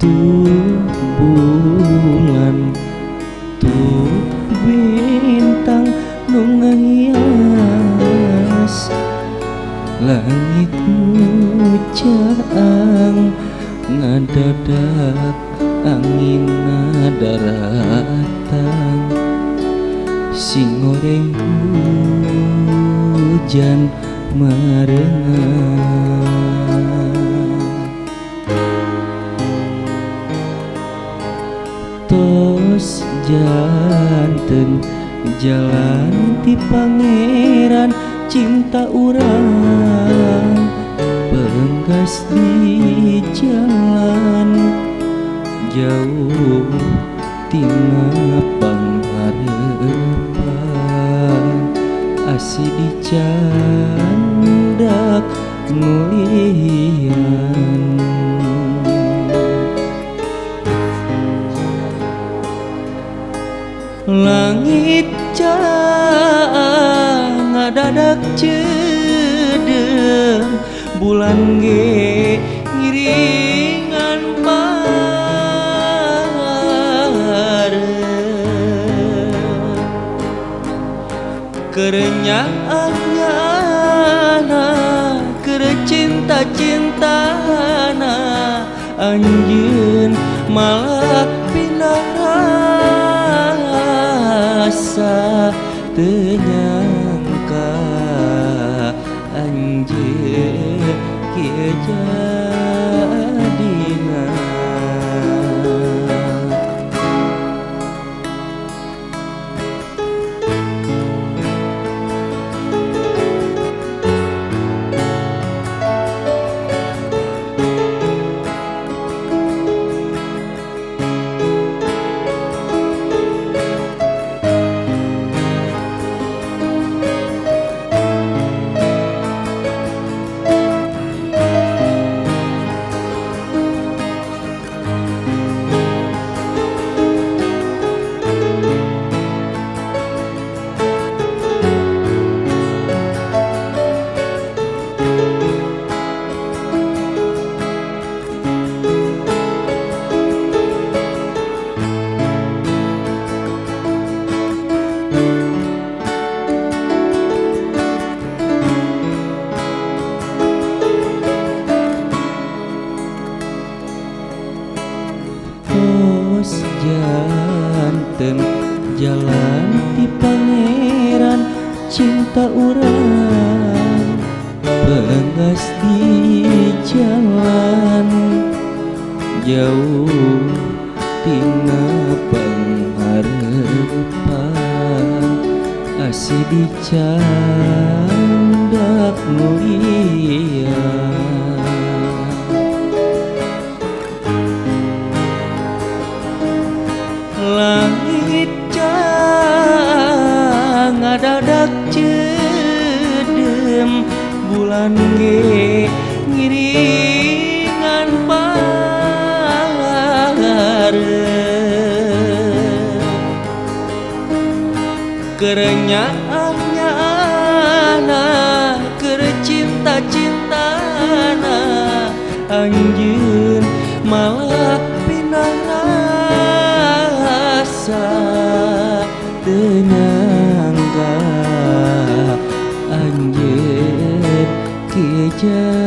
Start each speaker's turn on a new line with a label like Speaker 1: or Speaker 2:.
Speaker 1: Tuh bulan, tuh bintang nu ngahias langit nu caang ngadadak angin ngadaratang singoreng hujan marengan. Tos janten jalan ti pangeran cinta urang penggas di jalan jauh tina pangharepan asih dicandak nulian. Langit caang ngadadak ceudeung bulan ge ngiringan pareum kerenyaahnyana keur cinta-cintana anjeun malah pindah rasa teu nyangka anjeun kieu jadina. Tos janten jalan ti pangeran cinta urang penggas di jalan jauh tina pangharepan asih dicandak mulia. Langit caang ngadadak ceudeum bulan ge ngiringan pareum kerenyaahnyana keur cinta-cintana anjeun malah pindah rasa teu nyangka anjeun kieu jadina.